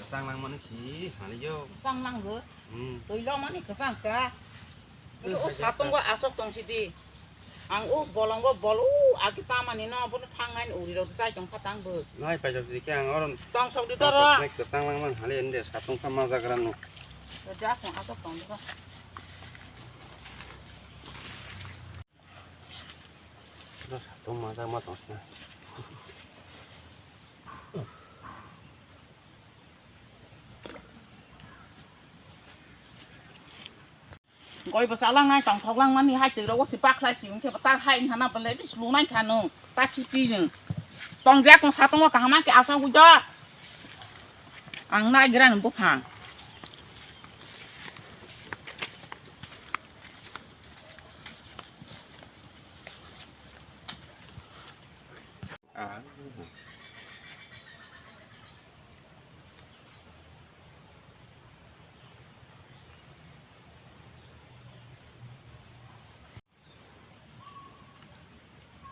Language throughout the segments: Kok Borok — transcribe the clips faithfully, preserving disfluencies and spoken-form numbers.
Tang lang mani si, hani yo. Tang lang go. Hmm. Tui lo mani kesang ka. Itu o satung go asok tong sidi. Ang o bolong go bol o agi tamani no bono thangnai uri rok sai tong kha tang bo. Nai pai jok sidi khe ang oron. Tong sok di toro. Nai kesang lang man hali ende satung kha ma jagra no. Jadi asok asok tong di ko. Satung ma jak ma tong sina. Goi bwsa langnai tongthok langmani hai twi rogo se bakhlai si wngkhe bo tak hai wngkha na bwlai twi slunai kha nw tak khipi nw tongya tong satungo kaham khe asok ujo ang naigra nw buphang. Ah.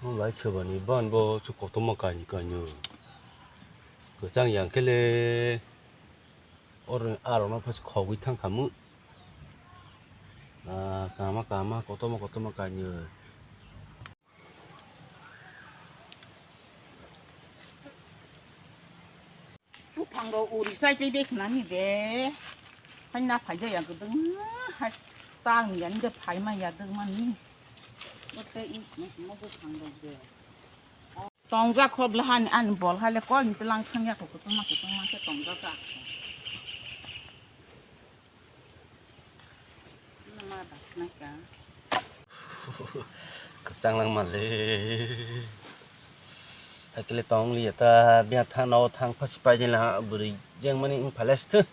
Mo bai chwbani ban bo chu kotorma kainwi kainwi. Kwchang yang khe le oro ni aro no phas khogwi thang kha mu. Ah, kama kama kotorma kotorma kainwi. Buphang rok uri sai pei bekhnani de. Hai na phai jaya gwdwng hai tang ya ni de phai ma ya dwng mani. Bote i mo buphang rok de. Tongjak kho bwlahani ani bol hai le koi ni tlang thang ya kho kutung ma kutung ma khe tongjak kha. Kwchang lang male. Hakile tong liya ta biya thang no thang phasi pai jela bwrwi jeng mani wng phale sthu.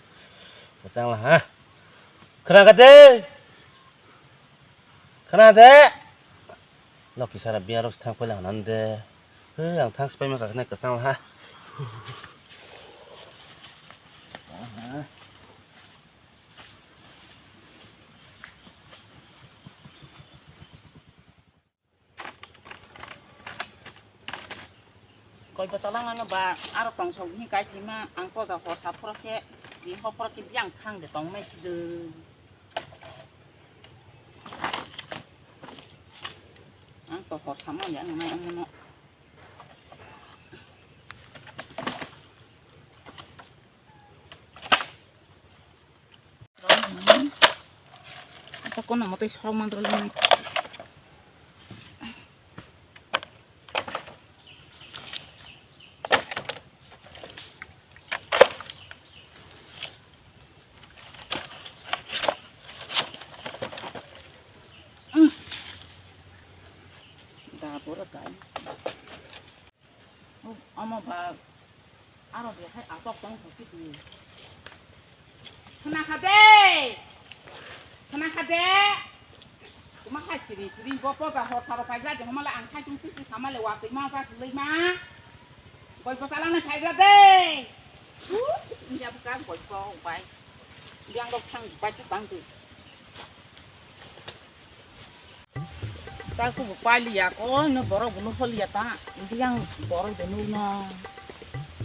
Kwchang la ha. Khna kha de. Khna de. Loki sara biya rok thang pala hanan de. He ang thang spai ma sa kwchang la ha. Koi bwsa langmano ba aro tong sok hini kai thwima ang poja hor sa phoro khe, bini hor phoro khe biyang thang de tong nai si de. Ang to hor sa ma ya nang nai ang no. Ata kono mote sok mandro le. Da boro kai. Omo ba aro de hai asok tong thok khe di. Khna kha de. Khna kha de. Kuma hai siri siri bo poja hor saro phai ja de homa le ang khai chung tisi sama le wa twi ma ja twi ma. Koi bwsa lang nai phai ja de. Hu, india bwsa koi ko bai. Yang rok thang bai tu tang tu. Ta kubo pailiya ko, no borok bo nuholiya ta, biyang borok de nukno.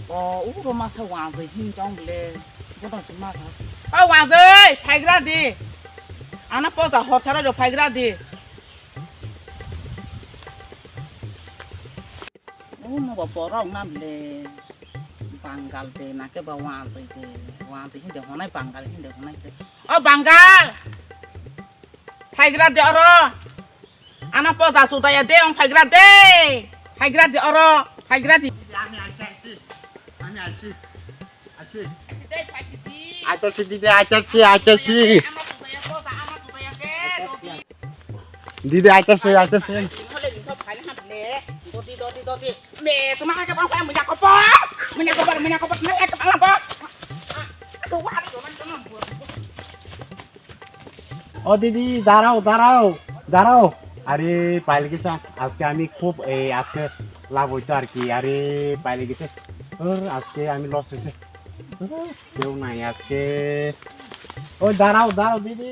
O, uro masa wanjwi hin tong bole, bono se ma kha. O wanjwi, phaigra di. Ana poja horsara do phaigra di. O nogo borok na le Bangal de na ke ba wanjwi de, wanjwi hinde honai Bangal hinde honai de. O Bangal! Phaigra de oro. Ana poja sudaya de ong phaigra de. Phaigra de oro. Phaigra di. Ami aisi aisi. Ami aisi. Aisi. Aisi de phai sidi. Aita sidi de aita si aita si. Ama sudaya poja ama sudaya de. Didi. Didi, aita se, aita se. Hole ni thop phai ham le. Dodi, dodi, dodi. Me, tuma ka bang phai munya kopor. Munya kopor, munya kopor, munya kopor, kopor. To wa to man to man. ও দিদি, দাঁড়াও, দাঁড়াও, দাঁড়াও। আরে, পাইলে গেছে আজ-, আজকে আমি খুব, এই, আজকে লাভ হইতো আর কি। আরে, পাইলে গেছে। ওর, আজকে আমি লস হয়েছে। ওর, কেউ নাই আজকে। ওই, দাঁড়াও, দাঁড়াও, দিদি।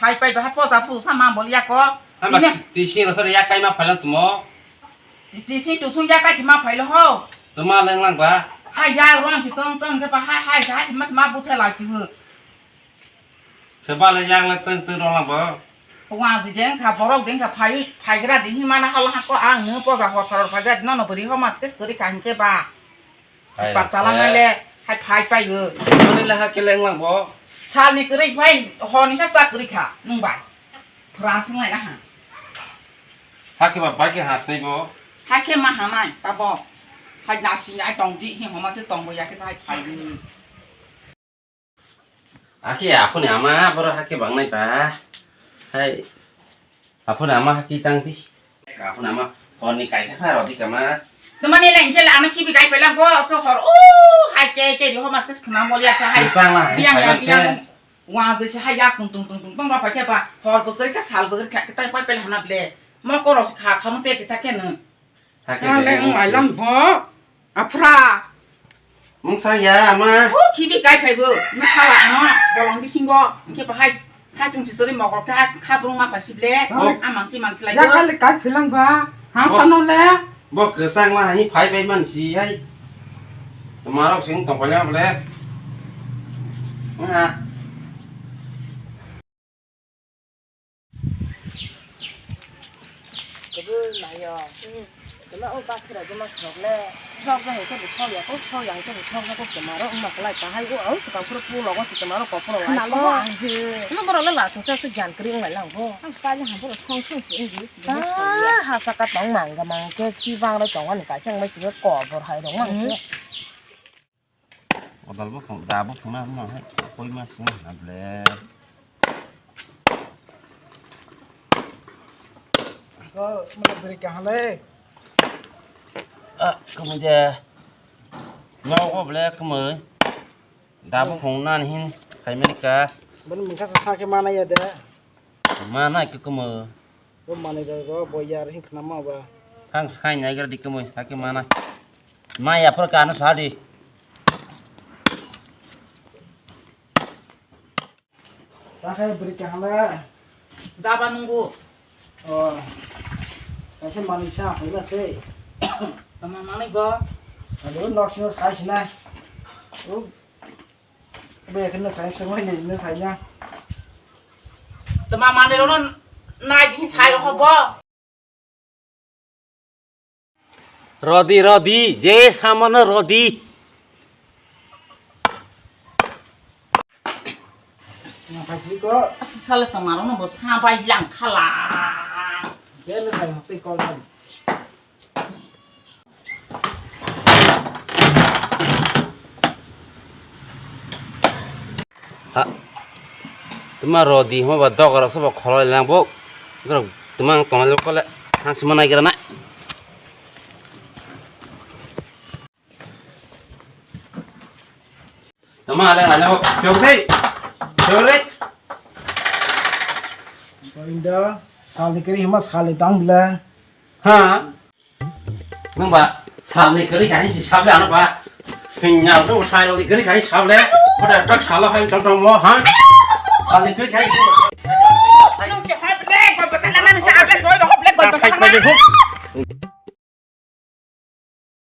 phai pai ba ha poja phu sa ma bol ya ko. Hamba Ine. Tisi rosor ya kai ma phaila tumo. Tisi tu sung ya kai si ma phailo ho. Tuma leng lang ba. Hai ya rong si tong tong ke ba hai hai sa hai ma ma bu the la si bu. Seba le yang le teng teng rong lang ba. Wa ji deng kha borok deng kha phai phai gra di hi mana hal ha ko ang no poja ho saror phai gra di no no bri ho mas ke suri ka hin ke ba. Hai Pak rang talang se. Nai le, hai phai pai bo. Ani le ha keleng lang bo. Sal ni kwrwi phai, hor ni sa sa kwrwi kha, nung bai. Phrang sung nai na ha. Ha ke ba bai ke has nai bo. Hai khe ma ha nai, ta bo. Hai nasi ai tong di, hi homa se tong bo ya ke sa hai phai bo. Aki aphuni ama boro haki bangnai ba. Hai. Aphuni ama haki tang di. Aphuni ama hor ni kaisa kha rodi kama. Tamani leng khe ano khibi kai pela bo so hor o hai ke ke ri ho mas kas khna mol ya kha hai. Bisang la hai Biang ya khaiban biang. Che. Wa je se hai ya tung tung tung tung tong ba pa khe ba hor bo chai kha sal bo kha tai pai pela hana ble. Mo koro se kha khamu te kisa ke no. Hake Ang de le ang mung mailam si. Bo. Aphra. Mung sa ya ama. O khibi kai phai bo. Ni sala ano bolong bisingo. Ke pa hai. Sai chung si sori mokol ke ha kha brung ma pa si ble. Oh. Amang si mang khlai Ya bo. Kali kai philang ba. Ha, bo, sano le? Bo kwchang la hai phai bai man si hai. Toma rok sing tong pailai ma le. Ha. Kebo nayo. Kena o bathra jema sok le. Sok jang ke sok ya ko sok yang ke sok ko kemaro ma kelai ta hai o au se kang pura pulo go se kemaro ko pulo lai. Nalo ko. Ang he. No boro le la sing sa se gyan kri ngai lang bo. Ang pa jang bo song song se ngi. Ah, ha saka tong mang ga mang ke chi bang le tong ani ka sang mai si ko bor hai dong mang ke. Odal bo phung da bo phung na ma hai koi ma sing na ble. Ko mo beri ka hale. Ah, kamo je. Nyaw ko ble kamo. Da bo phung na hin khai mani ka. Ban mungkha sa sa ke mana ya de. Mana ke kamo. Bo manwi rok bo yar hin khna ma ba. Thang sai nai gra di kamo, hakhe mana. Ma ya phor ka no sa di. Ta khai bri ka hala. Daba nungu. Oh. Kaisa manwi sa hai la se. Tama manwi bo. Ado nok sino sai sina. Oh. Be khna sai sangwai ni no sai na. Tama manwi ro no nai di sai ro bo. Rodi, rodi, je samano rodi. Sale tongmarokno bo sa bai lang khala. Ha. Tuma rodi homa ba dog rok sobo kholoi lang bo. Borok tuma ang tongnai kole. Thang sima nai gira nai. Tama ale ale bo. Pyok dei. Pyok dei. Inda sali kiri hima sali tang bla. Ha. Nung ba, salni kwrwi kaisa si sable ano ba. Signal to sai lo kwrwi kaisa sable. Boda tak salo hai chal chal mo ha. Salni kwrwi kaisa. Nung si hai ble, koi bata nang si able soi ro ble, koi bata nang.